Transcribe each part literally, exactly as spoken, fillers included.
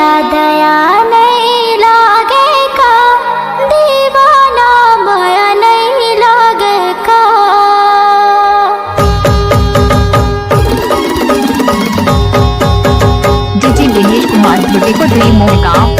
दया नइ लागे का, दीवाना मया नइ लागे का। डीजे विनेश कुमार धुर्वे को दे मोर गाँव।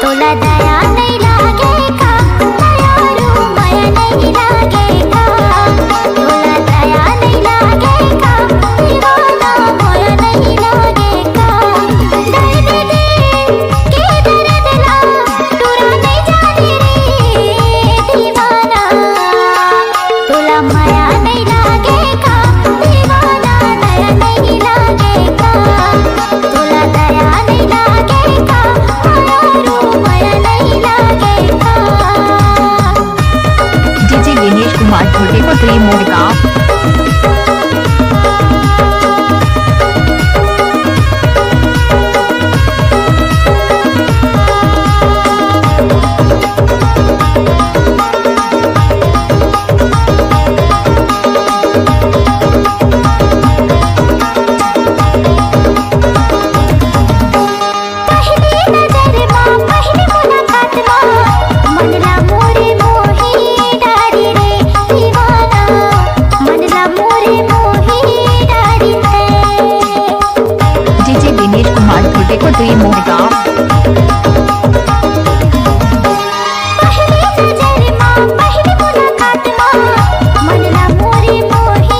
तोला दया नइ लागे का, दयालु मया नइ लागे का। तोला दया नइ लागे का, दीवाना मया नइ लागे का। दर्द दिल के दर्द ला, तोला नइ जाने रे दीवाना। तोला मया नइ लागे का, दीवाना दया नइ लागे का। तोला दया नइ लागे का, माया रो मया नइ लागे का। डीजे विनेश कुमार धुर्वे को दे मोर गाँव। पहली नजर मा, पहली मुलाकात मा, मन ला मोरे मोही डारी रे दीवाना, मन ला मोरे मोही डारी रे। डीजे विनेश कुमार धुर्वे को दे मोर गाँव। पहली नजर मा, पहली मुलाकात मा, मन ला मोरे मोही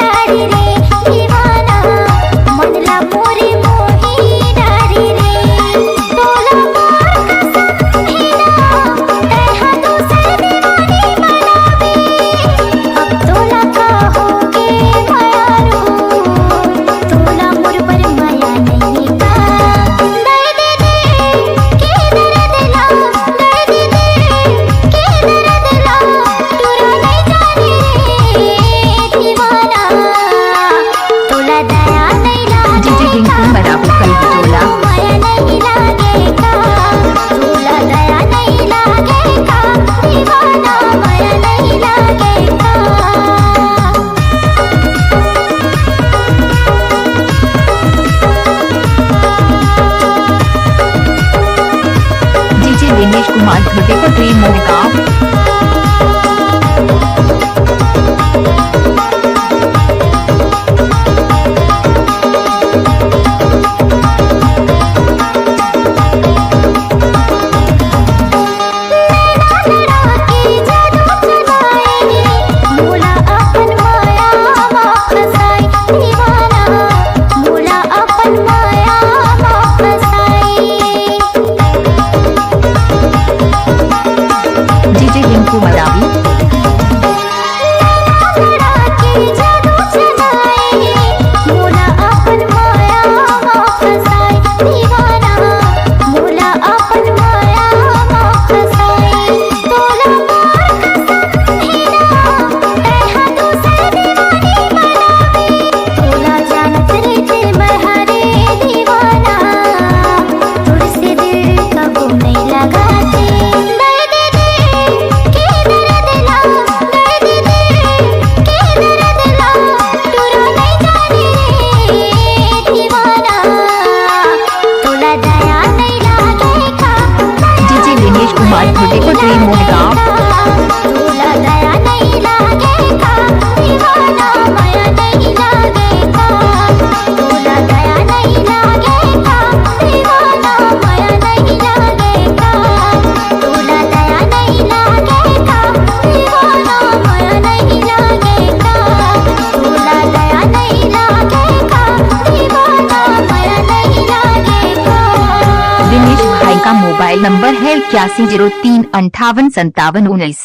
डारी रे दीवाना, मन ला मोरे मोही डारी रे। तोला मोर कसम हे ना, तैं हा दूसर दीवानी बनाबे। अब तोला का होगे माया रो, तोला मोर बर माया नइ का। दर्द दिल के दर्द ला, दर्द दिल के दर्द ला, तोला नइ जाने रे दीवाना। तोला दया नइ लागे डीजे रिंकू का, मरावी कल बिचोला। मया नइ लागे का। तोला दया नइ लागे का, दीवाना मया नइ लागे का। डीजे विनेश कुमार धुर्वे को दे मोर गाँव। डीजे रिंकू मरावी। तोला जानत रहिते मैं हरे दीवाना, तोर से दिल कबो नइ लगाते। दर्द दिल के दर्द ला, दर्द दिल के दर्द ला, तोला नइ जाने रे दीवाना। तोला दया नइ लागे का, दया डीजे विनेश कुमार धुर्वे को दे मोर गाँव। तोला दया नइ लागे का, दीवाना मया नइ लागे का। तोला दया नइ लागे का, दीवाना मया नइ लागे का। तोला दया नइ लागे का, दीवाना मया नइ लागे का। तोला दया नइ लागे का, दीवाना मया नइ लागे का। दिनेश भाई का मोबाइल नंबर है इक्यासी जीरो तीन अंठावन संतावन उन्नीस।